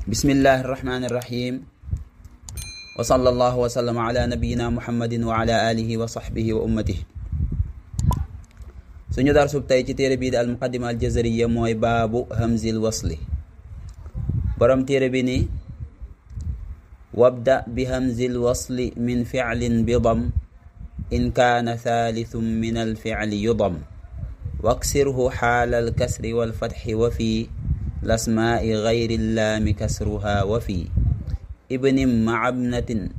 bismillahi irrahmani irrahim wa sallallahu wa sallama ala nabiyina muhammadin wa ala alihi wa sahbihi wa ummatihi. suñu darsub tey ci téere bii di al muqaddima al jazariya mooy baabu hamzil wasli. borom téere bi ni wabda bi hamzil wasli min ficlin bidam in kaana thalithun min al ficli yudam waksirhu xaala al kasri wal fatxi wa fi lasmaai gayri llaami kasruha wa fi ibnim macabnatin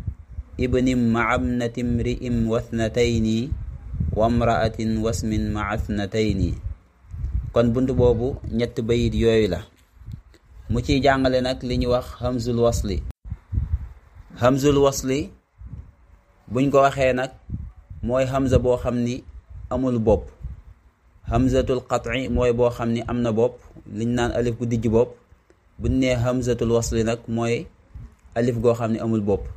mri'in wathnatayni wa mra'atin wasmin maca thnatayni. kon bunt boobu ñett bayit yooyu la mu ciy jàngale nag li ñuy wax hamzul wasli. hamzul wasli buñ ko waxee nag mooy hamza boo xam ni amul bopp. hamzatul qat'i mooy boo xam ni am na bopp, liñ naan alif gu dijj bopp. buñ nee hamzatul wasli nag mooy alif goo xam ni amul bopp.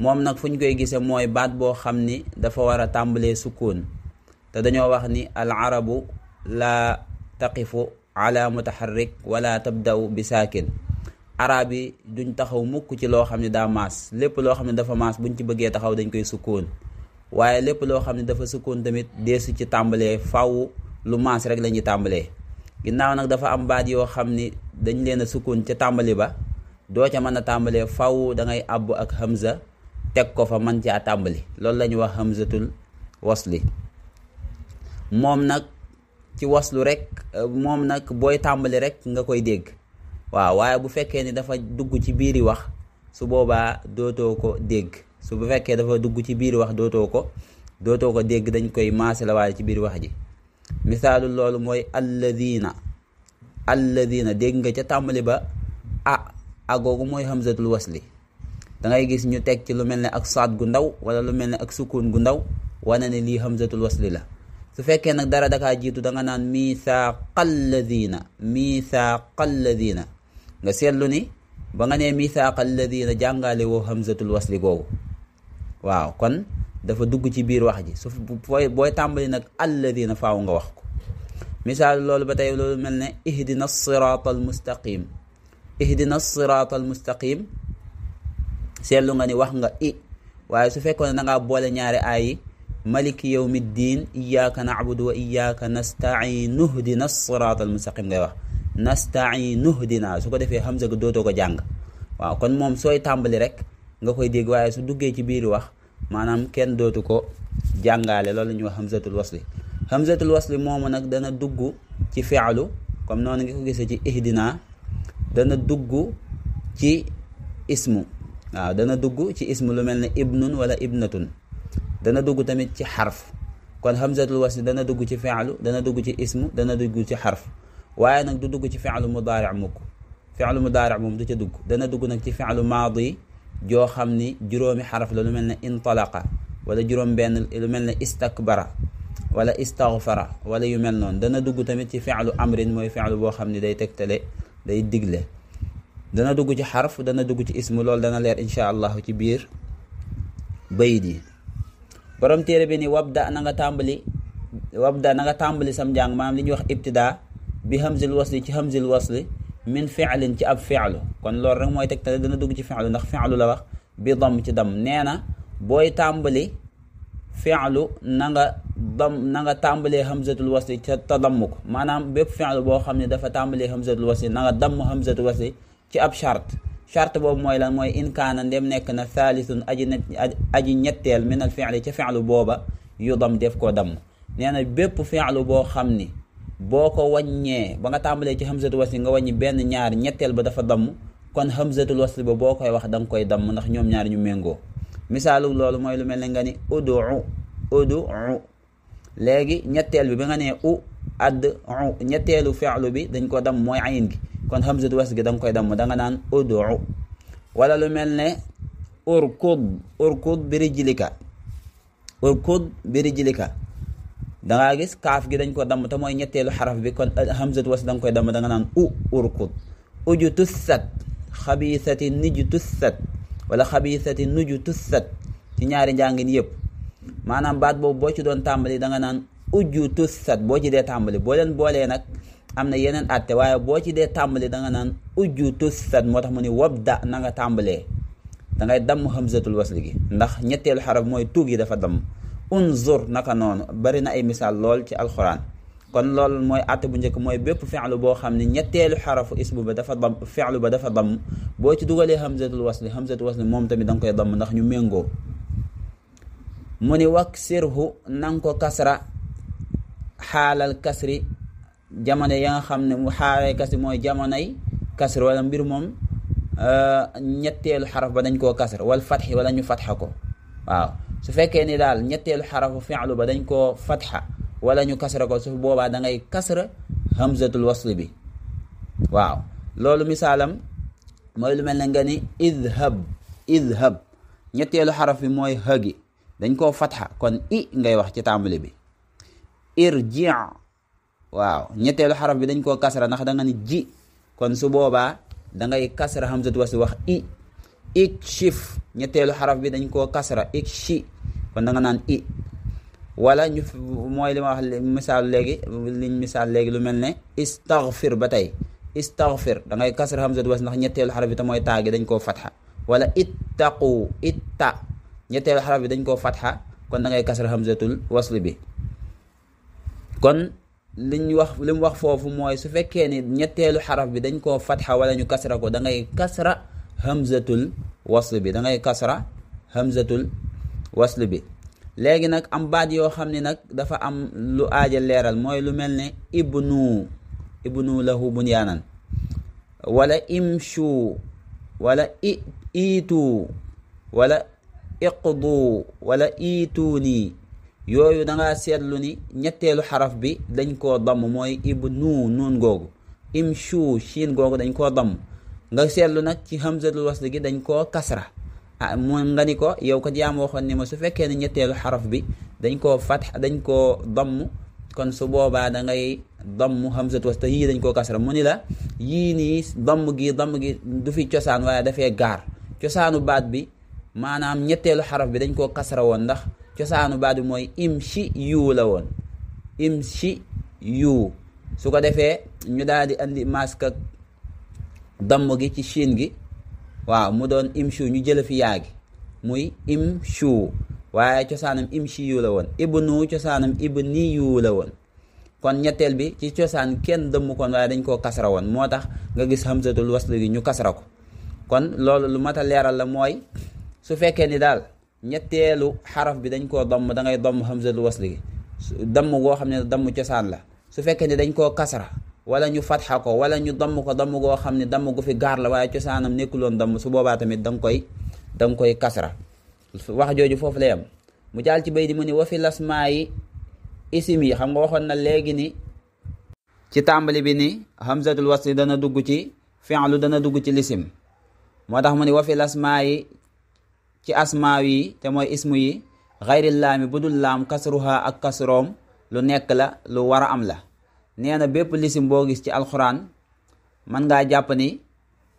moom nag fu ñu koy gisee mooy baat boo xam ni dafa war a tàmbalee sukkoon, te dañoo wax ni al arabu laa taqifu ala mutaharrik wala tabda'u bi saakin. arab yi duñ taxaw mukk ci loo xam ne daa maas. lépp loo xam ne dafa maas buñ ci bëggee taxaw dañ koy sukkoon, waaye lépp loo xam ne dafa sukkoon tamit deesu ci tàmbalee faw lu maas rek la ñuy tàmbalee. ginnaaw nag dafa am baat yoo xam ni dañ leen a sukkoon ca tàmbali ba, doo ca mën a tàmbalee faw da ngay àbb ak hamza teg ko fa man caa tàmbali. loolu la ñuy wax hamzatul wasli. moom nag ci waslu rek, moom nag booy tàmbali rek nga koy dégg. waaw, waaye bu fekkee ni dafa dugg ci biiri wax su boobaa dootoo ko dégg. bu fekkee dafa dugg ci biiri wax dootoo ko dégg, dañ koy maase la waale ci biir wax ji. misaalu loolu mooy alladina dégg nga ca tàmbali ba agoogu mooy hamzatul wasli. da ngay gis ñu teg ci lu mel ne ak saad gu ndaw wala lu mel ne ak sukun gu ndaw wane ne lii hamzatul wasli la. su fekkee nag dara dakaa jiitu da nga naan misaaqalladina nga seetlu ni ba nga nee misaaqalladina jàngale woo hamzatul wasli googu. waaw, kon dafa dugg ci biir wax ji. booy tàmbali nag alladina faaw nga wax ko. misaal loolu ba tey loolu mel ne ihdina siraata al mustaqim seetlu nga ni wax nga waaye su fekkoon ne da ngaa boole ñaari aay yi maliki yawmi ddin iyyaka na'budu wa iyyaka nasta'inu ihdina siraata al mustaqim ngay wax. nasta'inu ihdina su ko defee hamza ga dootoo ko jàng. waaw, kon moom sooy tàmbali rek nga koy dégg, waaye su duggee ci biir wax maanaam kenn dootu ko jàngaale. loolu la ñuy wax hamzatul wasli. hamzatul wasli moomu nag dana dugg ci fi'lu comme noonu nga ko gisee ci ihdina, dana dugg ci ismu. waaw, dana dugg ci ismu lu mel ne ibnun wala ibnatun. dana dugg tamit ci xarf. kon hamzatul wasli dana dugg ci fi'lu, dana dugg ci ismu, dana dugg ci xarf. waaye nag du dugg ci fi'lu mudaari' mukk. fi'lu mudaari' moom du ca dugg. dana dugg nag ci fi'lu maadi joo xam ni juróomi xaraf la, lu mel ne intalaqa wala juróom benn, lu mel ne istakbara wala istaghfara wala yu mel noonu. dana dugg tamit ci fi'lu amrin, mooy fi'lu boo xam ni day tegtale, day digle. dana dugg ci xarf, dana dugg ci ismu. loolu dana leer insha allahu ci biir bayit yi. borom téere bi ni wabda na nga tàmbali sam njàng, maanaam li ñuy wax ibtidaa bi hamzil wasli, ci hamzil wasli min fi'lin, ci ab fi'lu. kon loolu rek mooy tegtale dana dugg ci fi'lu, ndax fi'lu la wax bi dam ci dam. nee na booy tàmbali fi'lu na nga tàmbalee hamzatul wasli ca damm ko. maanaam bépp fi'lu boo xam ne dafa tàmbalee hamzatul wasli na nga damm hamzatul wasli ci ab charte boobu mooy lan? mooy in kaana ndem nekk na thalithun aji ñetteel min al fi'li ca fi'lu booba yu dam def koo damm. nee na bépp fi'lu boo xam ni boo ko wàññee ba nga tàmbalee ci hamzatul wasli nga wàññi benn ñaar ñetteel ba dafa damm, kon hamzatul wasli ba boo koy wax da nga koy damm, ndax ñoom ñaar ñu méngoo. misaalu loolu mooy lu mel ne nga ni udu. léegi ñetteel bi ba nga nee ñetteelu fi'lu bi dañ ko damm, mooy ayin gi. kon hamzatul wasli gi da nga koy damm, da nga naan udu. wala lu mel ne urkud bi rijlika. da ngaa gis kaaf gi dañ ko damm te mooy ñetteelu xaraf bi, kon hamzatul wasli da nga koy damm, da nga naan urkud. uju tussat xabiisati niju tussat wala xabiisati nuju tussat, ci ñaari njàngin yëpp. maanaam baat boobu boo ci doon tàmbali da nga naan uju tussat boo ci dee tàmbali. boo leen boolee nag am na yeneen atte waaye boo ci dee tàmbali da nga naan ujju tusat moo tax mu ni wabda na nga tàmbalee da ngay damm hamzatul wasli gi ndax ñetteelu xaraf mooy tuug yi dafa damm. unzur naka noonu bari na ay misaal lool ci alxuraan. kon loolu mooy atte bu njëkk mooy bépp fi'lu boo xam ne ñetteelu xarafu ismu ba dafa damm fi'lu ba dafa damm boo ci dugalee hamzatul wasli moom tamit da nga koy damm ndax ñu méngoo. mu ni waksirhu nanga ko kasra xaalal kasri jamono ya nga xam ne mu xaalal kasri mooy jamonoy kasri wala mbir moom ñetteelu xaraf ba dañ koo kasra wal fatxi wala ñu fatxa ko. waaw su fekkee ni daal ñetteelu xarafu fi'lu ba dañ koo fatxa wala ñu kasra ko su boobaa da ngay kasra hamzatul wasli bi. waaw loolu misaalam mooy lu mel ne nga ni idhab ñetteelu xaraf bi mooy hagi dañ koo fatxa kon i ngay wax ci tàmbali bi. irji waaw ñetteelu xaraf bi dañ koo kasra ndax da nga ni ji kon su boobaa da ngay kasra hamzatul wasli wax i. ikshif ñetteelu xaraf bi dañ koo kasra ikshi kon da nga naan i. wala ñu mooy li ma wax misaal léegi liñ misaal léegi lu mel ne istaghfir ba tey istaghfir da ngay kasra hamzatul wasli ndax ñetteelu xaraf bi te mooy taagi dañ koo fatxa. wala ittaqu itta ñetteelu xaraf bi dañ koo fatxa kon da ngay kasra hamzatul wasli bi. kon li mu wax foofu mooy su fekkee ni ñetteelu xaraf bi dañ koo fatxa wala ñu kasra ko da ngay kasra hamzatul wasli bi da ngay kasra hamzatul wasli bi. léegi nag am baat yoo xam ne nag dafa am lu aaja leeral mooy lu mel ne ibnu lahu bunyaanan wala imshu wala iitu wala iqdu wala iituuni yooyu da nga seetlu ni ñetteelu xaraf bi dañ koo damm mooy ibnu nuun googu. imshu shiin googu dañ koo damm nga seetlu nag ci hamzatul wasli gi dañ koo kasra. moom nga ni ko yow ko jaam waxoon ni ma su fekkee ne ñetteelu xaraf bi dañ koo fatx dañ koo damm kon su boobaa da ngay damm hamzatul wasli te yii dañ koo kasra. mu ni la yii nii damm gi du fi cosaan waaye dafee gaar cosaanu baat bi maanaam ñetteelu xaraf bi dañ koo kasra woon ndax cosaanu baat bi mooy imshi yu la woon imshi yu su ko defee ñu daal di andi mask ak damm gi ci shiin gi waaw mu doon imshu ñu jële fi yaagi muy imshu waaye cosaanam imshi yu la woon. ibnu cosaanam ibni yu la woon kon ñetteel bi ci cosaan kenn dëmm kon waaye dañ koo kasra woon moo tax nga gis hamzatul wasli gi ñu kasra ko. kon loolu lu mat a leeral la mooy su fekkee ni daal ñetteelu xaraf bi dañ koo damm da ngay damm hamzatul wasli gi damm goo xam ne damm cosaan la. su fekkee ni dañ koo kasra wala ñu fatxa ko wala ñu damm ko damm goo xam ne damm gu fi gaar la waaye cosaanam nekkuloon damm su boobaa tamit da nga koy kasra. wax jooju foofu la yam mu jaal ci bay di mu ni wa fi lasmaa yi isim yi xam nga waxoon na léegi ni ci tàmbali bi ni hamzatul wasli dana dugg ci fi'lu dana dugg ci lisim moo tax mu ni wa fi lasmaa yi ci asmaa yi te mooy ismu yi xayril laami bu dul laam kasruha ak kasroom lu nekk la lu war a am la. nee na bépp lisim boo gis ci alxuraan man ngaa jàpp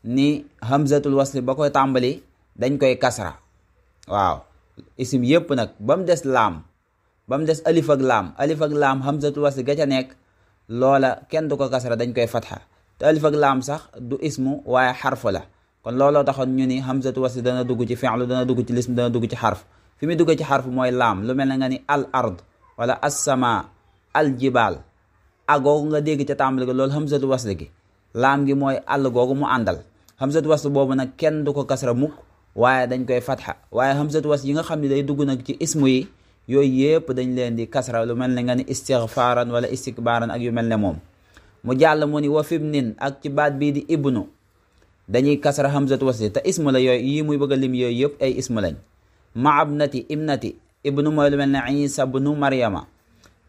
ni hamzatul wasli ba koy tàmbali dañ koy kasra. waaw isim yépp nag ba mu des laam ba mu des alif ak laam hamzatul wasli ga ca nekk loola kenn du ko kasra dañ koy fatxa te alif ak laam sax du ismu waaye xarf la. kon looloo taxoon ñu ni hamzatul wasli dana dugg ci fi'lu dana dugg ci lism dana dugg ci xarf. fi muy dugg ci xarf mooy laam lu mel ne nga ni al ard wala as-samaa al jibaal agoogu nga dégg ca tàmbali ga loolu hamzatul wasli gi laam gi mooy àll googu mu àndal. hamzatul wasli boobu nag kenn du ko kasra mukk waaye dañ koy fatxa. waaye hamzatul wasli yi nga xam ne day dugg nag ci ismu yi yooyu yëpp dañ leen di kasra lu mel ne nga ni istighfaaran wala istikbaaran ak yu mel ne moom. mu jàll mu ni wa fibnin ak ci baat bii di ibnu dañuy kasra hamzatul wasli te ismu la yooyu yii muy bëgg a lim yooyu yëpp ay ismu lañ. maabnati ibnati ibnu mooy lu mel ne isa bnu maryama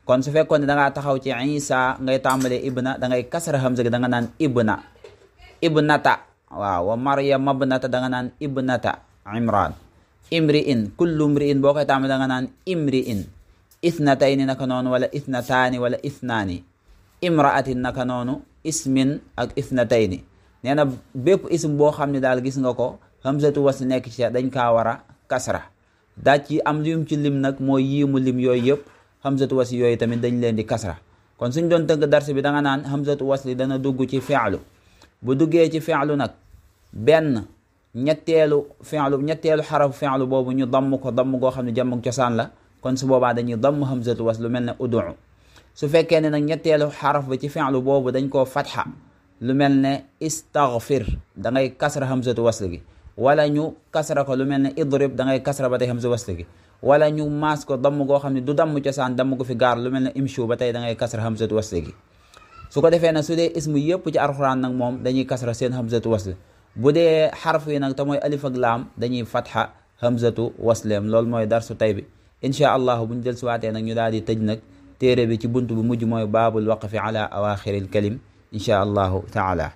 kon su fekkoon ne da ngaa taxaw ci isa ngay tàmbalee ibna da ngay kasra hamza gi da nga naan ibnata waaw wa maryam abnata da nga naan ibnata imran. imri'in kullu imri'in boo koy tàmbalee da nga naan imri'in. ithnatayni naka noonu wala ithnataani wala ithnaani. imra'atin naka noonu ismin ak ithnatayni. nee na bépp ism boo xam ne daal gis nga ko hamzatu wasli nekk ci dañ kaa war a kasra. daa ci am lim ci lim nag mooy yii mu lim yooyu yëpp hamzatu wasli yooyu tamit dañ leen di kasra. kon suñ doon tënk dars bi da nga naan hamzatu wasli dana dugg ci fi'lu bu duggee ci fi'lu nag benn ñetteelu xarafu fi'lu boobu ñu damm ko damm goo xam ne jàmm cosaan la kon su boobaa dañuy damm hamzatu wasl lu mel ne udu. su fekkee ne nag ñetteelu xaraf ba ci fi'lu boobu dañ koo fatxa lu mel ne istaghfir da ngay kasra hamzatu wasl gi, wala ñu kasra ko lu mel ne idrib da ngay kasra ba tey hamzatu wasl gi, wala ñu maas ko damm goo xam ne du damm cosaan damm ko fi gaar lu mel ne imshu ba tey da ngay kasra hamzatu wasl gi. su ko defee nag su dee ismu yëpp ci alxuraan nag moom dañuy kasra seen hamzatu wasl. bu dee xarf yi nag te mooy alif ak laam dañuy fatxa hamzatu wasleem. loolu mooy darsu tay bi. incha allah bu ñu del siwaatee nag ñu daal di tëj nag téere bi ci bunt bu mujj mooy baabul waqfi ala awaaxiril kalim incha allahu taala.